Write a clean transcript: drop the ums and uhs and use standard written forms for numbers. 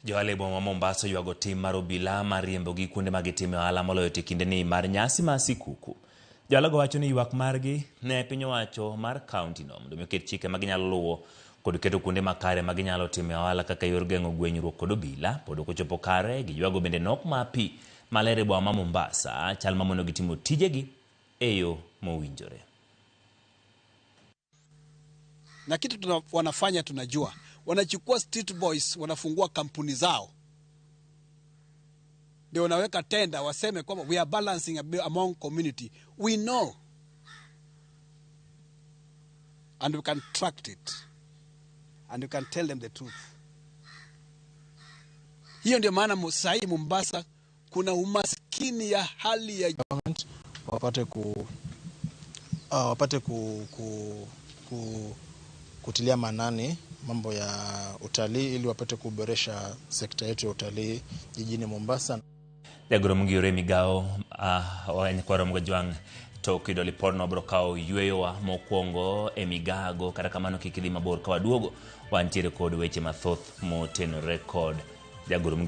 Johala e boma ma Mombasa oywago tim mar obila mar riembogi kuonde ma gitime ohala moloyo to e kindeni mar nyasi mar sikuku. Johala go wacho ni ywak margi ne piny owacho mar kaunti no mondo mi oket chike ma ginyalo luwo kod keto kuonde makare ma ginyalo time ohala kaka yor geng'o gwenyruok kod obila pod ok ochopo kare. Giywago bende nok mar pi maler e boma ma Mombasa chal mamonogi timo tijegi e yo mowinjore. Na kitu wanafanya tunajua, wanachukua street boys, wanafungua kampuni zao, ndio wanaweka tenda, waseme kwamba we are balancing among community. We know and we can track it and we can tell them the truth. Hiyo ndio maana sahii Mombasa kuna umaskini ya hali ya Wapate kutilia maanani mambo ya utalii ili wapate kuboresha sekta yetu ya utalii jijini Mombasa. Jagoro mongirore migawo nyakwar Ramogi tok yudo lipodno wabiro kawo yweyowa mokwongo e migago. Kata kamano, kik idhi mabor, ka waduogo wantiere kod weche mathoth motenore kod jagoro mongirore.